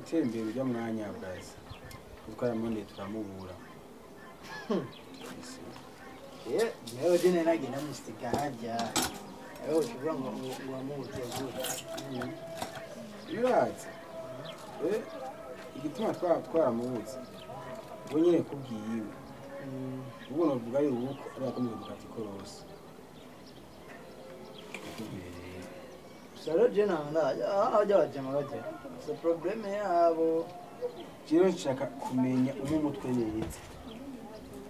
gutembera ujya mwanya bwaza twaramuboneye turamubura. Leo jene nagenda musiga hajya leo ushobora ngo wamubuze gute? Urazi igituma twaramubuze we nyine kubwiyiwe ubwo novuga yuko ari akomeye gukata ikorosi. Saro jene ajya bajama bajya so probleme yabo. Rero nshaka kumenya umwe umutwe neza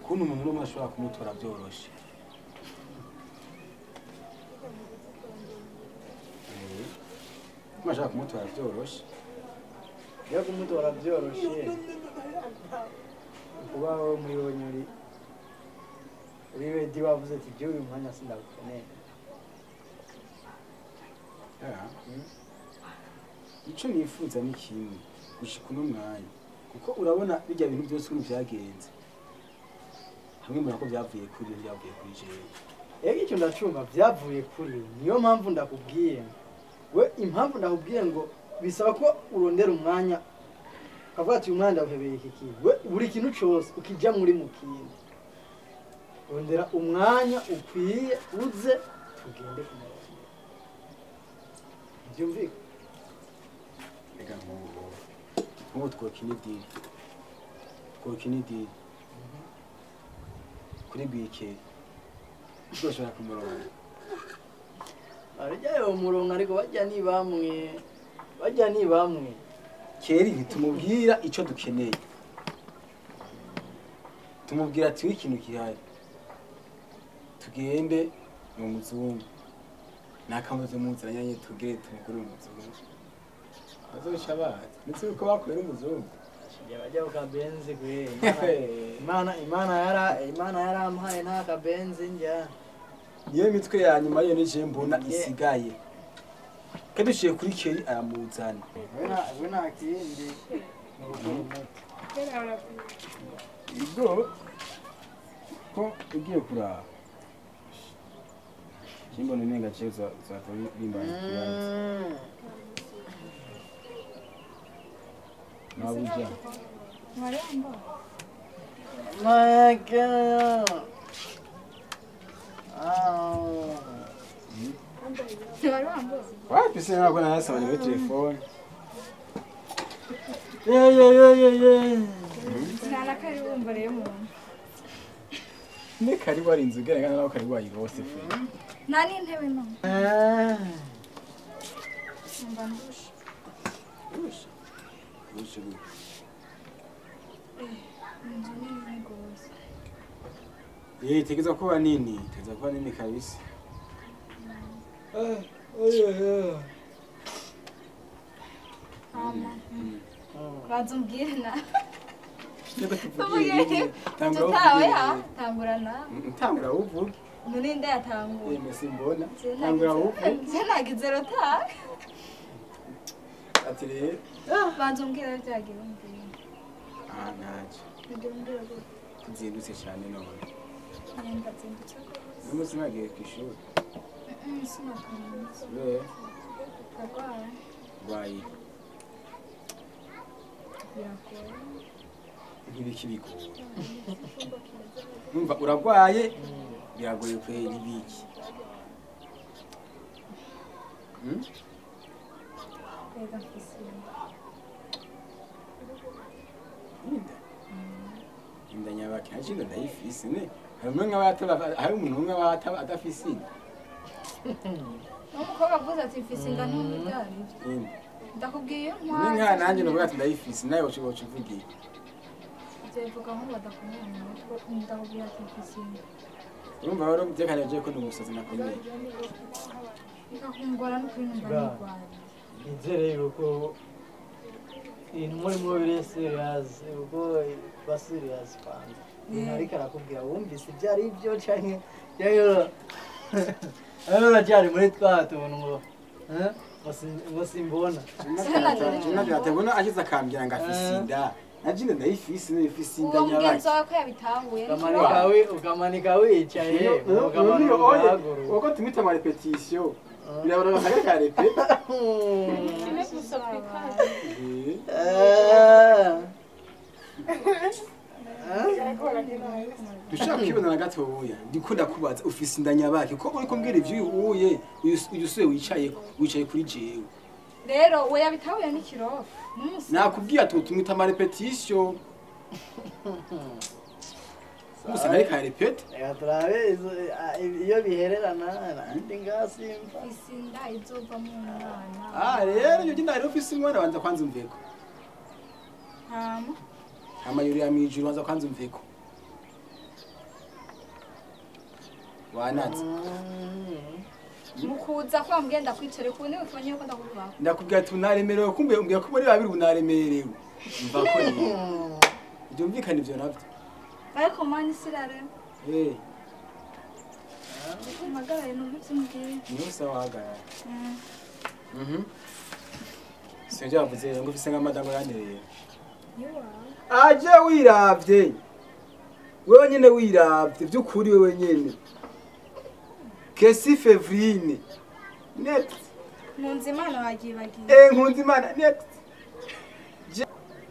ukuntu umuntu n'umwe ashobora kumutora byoroshe. Ashobora kumutora byoroshe. Iyo kumutora byoroshe kubaho muri wonyuri uri wedi wavuze ati je uyu mwanya sindagukeneye. Ico nifuza ni kimwe gushika uno mwanya kuko urabona bijya bintu byose ukuntu byagenze hamwe murako byavuye kuri jewe. Ego icyo ndacumva byavuye kuri niyo mpamvu ndakubwiye we impamvu ndakubwiye ngo bisaba ko urondera umwanya kavuga ati umwanya ndahebeye iki kintu we buri kintu cyose ukijya muri mu kintu urondera umwanya ukwiye uze tugende ku murongo byumvika. Reka nk'ubu twokina idiri kuri bike uzoshobora kumurongo arya umurongo ariko bajya ni bamwe keri ntitumubwira icyo dukeneye tumubwira ati ikintu gihari tugende mu muzungu nakamuze munzira nyanye tugere tumukure mu muzungu azoca bazi ndetse uko bakorera umuzungu bajya ukabenzi kwe Imana yarampaye nta kabenzi njya niyo mitwe ya nyuma yo nije mbona isigaye kadushiye kuri Keri aramuzana we nta kindi ni ugukora umuti ibwo ko ugiye kuraba kimbona umenga ceza zava bimbaye ikibanza Mabuja. My God. Wapi sasa nako na sasa ni telefone. Ye. Nana kari wumva rero umuntu. Ne kari wari inzu gera nawe kari wayirose fe. Nani intebe mama. Mba ndusha. Ndusha. Ndusha. Inzu nini gose. Tegeza kuba nini? Tegeza kuba nini kabisa. Banza umbwire na. Tangura na. Tangura uvuge. None ndayatangura. Mesi mbona. Tangura uvuge. Nje nagize rota. Ati rero. Banza umbwire byagiye umbwire. Ntacyo. Nzindutse cyane none. Ndazindutse rwose. N'umunsi nagiye ku ishuri. Sinakanze. Ndagwaye. Urwaye. Biragoye. Nk'ibiki bigoye. Numva uragwaye biragoye kwera ibiki. Reka mfise inda. Inda? Inda nyabaki nta kintu ndayifise ne. Hari umuntu umwe aba adafise inda. N'umukobwa avuze ati mfise inda ntumbyara ibyo. Ndakubwiye ntwari. Ni nka nanjye nuvuga ati ndayifise nawe uca uvugiye. Uvuga nko badakomeye mu mutwe ndakubwira ati mfise inda. Urumva rero byekana je ko ndi umusazi nakomeye. Bikakungora no kuri numva nirwariye. Nizere yuko ibintu murimo biri serious uko ba serious kwanza. Ibintu ariko arakubwira wumvise ibyo ari byo canke uracyari muri twa tuntu ngo ngo simbona. Natabona ashize akambwira ngo afise inda. Najine ndayifise n'ifise inda nyabaki. Uwo mugenzi wawe ko yabitahuye. Ukamanika wicaye ukamanika uhaguruka. Uko tumita ama repetition. Birabona bakare ka repet. Dushaka kwibona na gatoya ndiko ndakubaza ufise inda nyabaki ko uri kumbwira ivyo uye uyu wicaye kuri jewe. Rero we yabitahuye n'ikirofa. Nakubwiye ati tumwita ama repetition. Musa nari ka repete. Reka turabe iyo bihererana nandi ngasimva. Isinda izova mu mwana. Ah rero iyo ginda rero ufise umwana banza kwanza umveko. Hama. Hama yuri amijuru banza kwanza umveko. Wanatse. Mukuza kwa mgenda kwicare ku niwe tubanye ko ndakuvuga. Ndakubwira ati unaremerewe kumbe umbwira ko muri babiri unaremerewe. Mva ko ni. Byumvikana ivyo navyo. Ariko mani sirare. Magara no mutsimgiye. Niyo sawa hagara. Sinjya bavuze ngo ufise nk'amadango yandereye. Aje wiravye. Wewe nyene wiravye byukuri wewe nyene. Kesi Fevrine. Next. Nkunzimana wagibagiye. Nkunzimana next.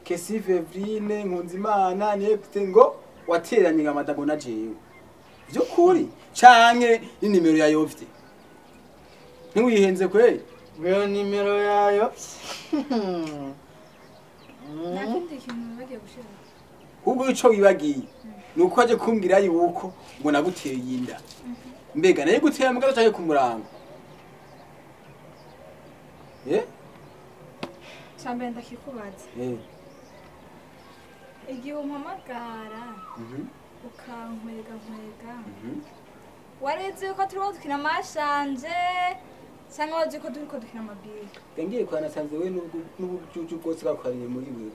Kesi Fevrine Nkunzimana next ngo wateranye amadago na jewe. Byukuri canke inimero ya yovye. Ntiwihenze kweli? Wewe nimero yayo. Nakindi kintu bagiye gushira. Ubwo ico wibagiye nuko aje kumbwira yuko ngo naguteye inda. Mbega naye gutera mugato cyaje kumurango. Chambe ndakikubaza. Igihe umpamagara. Ukankwega nkwega. Wareze ko turiko dukina amashanje cyangwa wazi ko turiko dukina amabiri. Ngiye kwa nasanze we n'ubujuju bwose gakwariye muri wewe.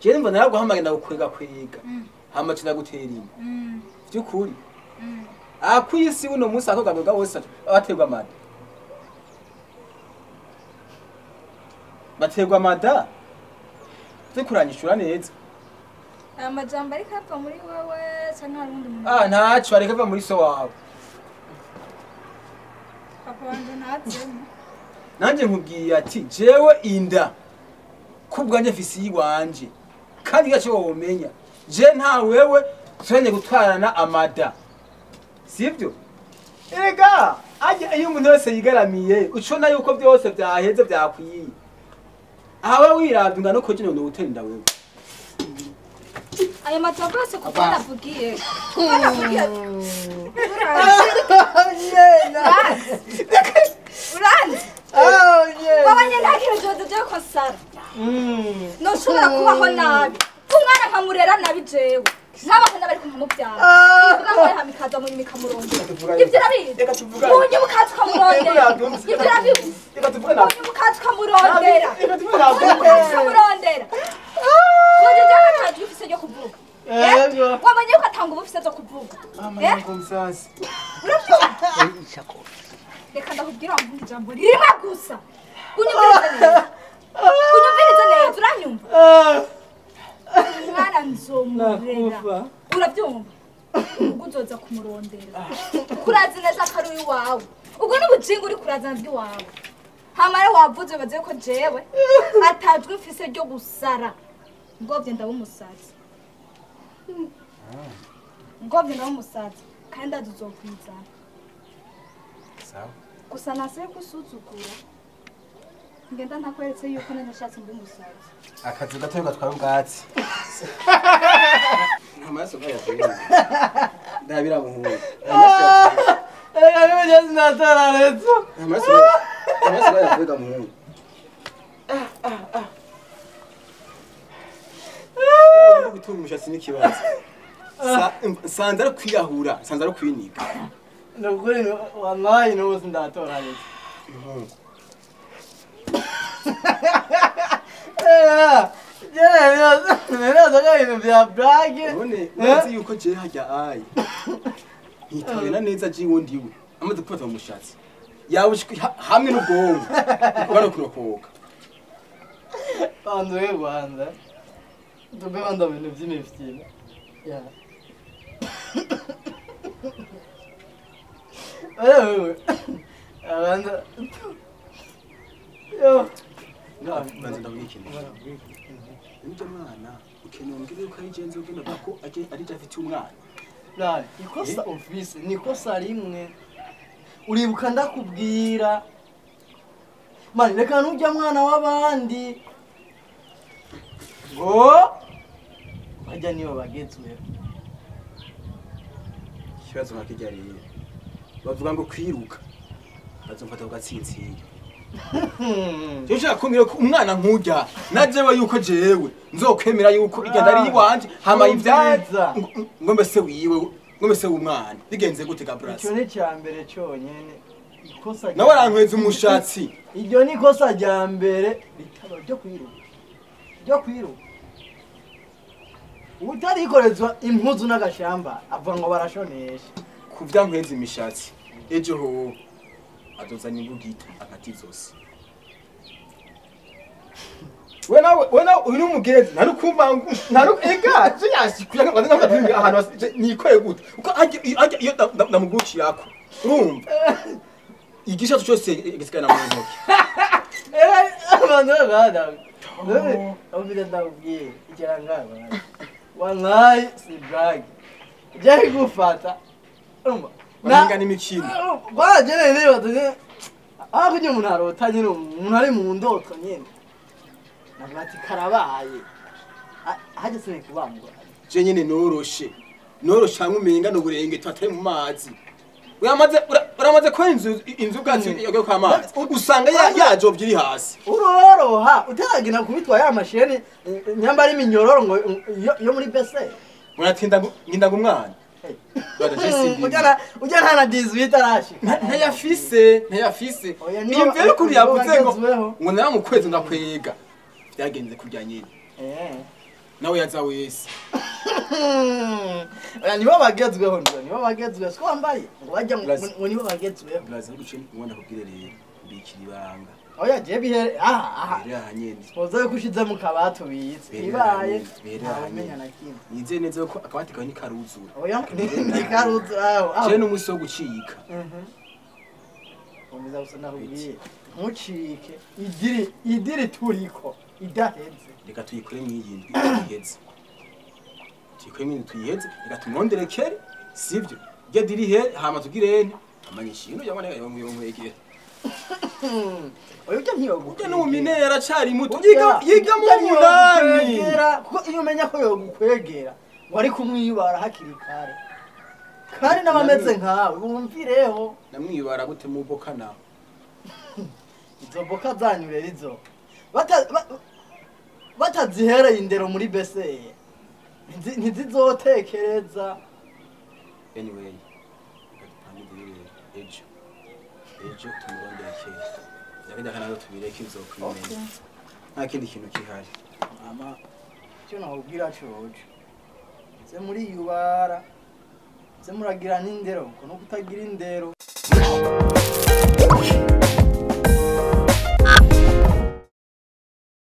Je ndumva naraguhamagaye ndagukwega kwega. Hama cinagutera inda. Vyukuri. Akwisi uno munsi akogabwa wose abaterwa amada. Baterwa amada. Tukuranyishura neza. Amajambo ariko ava muri wewe cyangwa hari undi muntu? Ntaco ariko ava muri so wawe. Papa wanje ntatsemo. Nanje nkubwiye ati jewe inda kubwanje mfise yiwanje. Kandi gace womenya. Je nta wewe turenye gutwarana amada. Sivyo? Erega ajya iyo umuntu wese yigaramiye ucona yuko byose byaheze byakwiye. Ahawe wiravye ungana uko jino no utenda wewe. Aya majambo yose kuko navugiye. Uranzi. Wabanye nta kintu byo kosara. Noshobora kubaho nabi. Umwana nkamurera nabi jewe. Nkabaho nabi ariko nkamubyara. Ivuga ngo hamikaza mu mikamurondera. Ivyo urabizi. Reka tuvugane. Unye mukazi ukamurondera. Ivyo urabizi. Reka tuvugane. Unye mukazi ukamurondera. Reka tuvugane. Ukamurondera. Ngoje ntajwi ufise ryo kuvuga. Wabonye ko atanga ubufise zo kuvuga. Amango msasi. Reka ndakubwira ngo ijambo rimwe gusa. Unyumvirize neza. Unyumvirize neza uranyumva. Umwana nzomurera. Urabyumva? Ubwo uzoza kumurondera. Kurazi neza ko ari uwawe. Ubwo n'ubujinga uri kurazana bw'iwawe. Hamara wavuze baze ko jewe atajwi mfise ryo gusara. Ngobye ndabumusaza. Ngobye ndabumusaza kandi ndaduzokwizana. Sawa. Gusa nase kusuzugura. Ngenda ntakweretse yuko ndashatse mbumusaza. Akazu gatoyo gatwara ubwatsi. Nta maraso nkaya. Ndabira muhungu. Reka niba sinatararetse. Nta maraso. Nta maraso nkaya muhungu. Gutunga umushatsi n'ikibazo. Sanze ari kwiyahura, sanze ari kwiniga. Nukuri wallahi n'ubu sindatoraretse. Muhungu. None urazi yuko je hajya ayi. Ntitabona neza jiwe ndiwe. Amaze gufata umushatsi. Yawe hamwe n'ubwonko. Bano kurokoka. Banze Rwanda. Dube banda bintu by'imifitino. Ya. Wewe. Abanda. Yo. Banza ndakubwira ikintu. Ujya mwana ukeneye umbwire yuko ari genzi ugenda ko ari je afite umwana. Rari, ikosa office ni ikosa rimwe. Uribuka ndakubwira. Mani reka nujya mwana w'abandi. Ngo bajya niyo bagezweho. Ikibazo nka kijya rero. Bavuga ngo kwiruka. Bazomfata ugatsintsiye. Cyo nshaka kumbwira ko umwana nkujya najewe yuko jewe nzokwemera yuko igenda ari iwanje hama ivyaza ngombe se wiwe ngombe se w'umwana bigenze gute ga brasa. Icyo ni cyambere cyonyene ikosa nawe arankweza umushatsi. Iryo ni ikosa rya mbere ritaba ryo kwiruka. Ryo kwiruka. Utarikorezwa impuzu n'agashamba avuga ngo barashonesha. Kuvya nkweza imishatsi ejo ho adozanye imbugita akati zose. Wena uyu mugenzi narukumva naru ega yashikuya ngo ndavuga ahantu nikoye gute uko ajya iyo ndamuguci yako urumva igisha cyose gisigana mu ntoki. Abantu bada ubira ndabwiye ikirangaba wallahi si brag je gufata urumva baringa n'imikino baje rero baje aho kunyuma umuntu arota nyine umuntu ari mu ndoto nyine nabati karabaye hageze ne kubangura je nyine noroshe nkumenga no burenge twatari mu mazi uramaze ko inzu bwatsi yo kwa mazi usanga yajobye iri hasi uroroha utaragina kubitwa ya mashene nyambara iminyororo ngo yo muri bese muratinda nginda umwana ujya nta na 18 arashi ntayafise imvere kuri yavuze ngo nara mu kwezi ndakwega byagenze kurya nyine nawe yaza wese oya nibo bagezweho nibo bagezweho siko wambaye ngo bajya ngo nibo bagezweho blaze guce ngo ndakubwire rero mbikira ibanga oya je bihere aha aha nyene spoza yuko ushize mu kabati ubitse ibaye ntawumenya na kimwe nizeye neza ko akabati kawe ntikaruzura oya ntikaruzura aho je n'umunsi wo gucika umeza gusa ndakubwiye ntucike idiri turiko idaheze reka tuyikore mwiyindwi iheze tuyikore mwiyindwi tuyiheze reka tumwonderekere sivyo rya diri he hama tugirene amanyishino yabone yamwegera oya ujya ntiyogukwegera n'umine yaracari muto yiga mu munani kuko iyo umenya ko yogukwegera wari kumwibara hakiri kare kandi n'abameze nkawe bumvireho namwibara gute mu boka nawe izo boka zanyu rero izo batazihereye indero muri bese ntizizotekereza. Anyway ejo tumurondera kera yagenda kana tubireke izokwimenya nta kindi kintu kihari mama cyo nakubwira cojo ze muri yubara ze muragira n'indero ko no kutagira indero.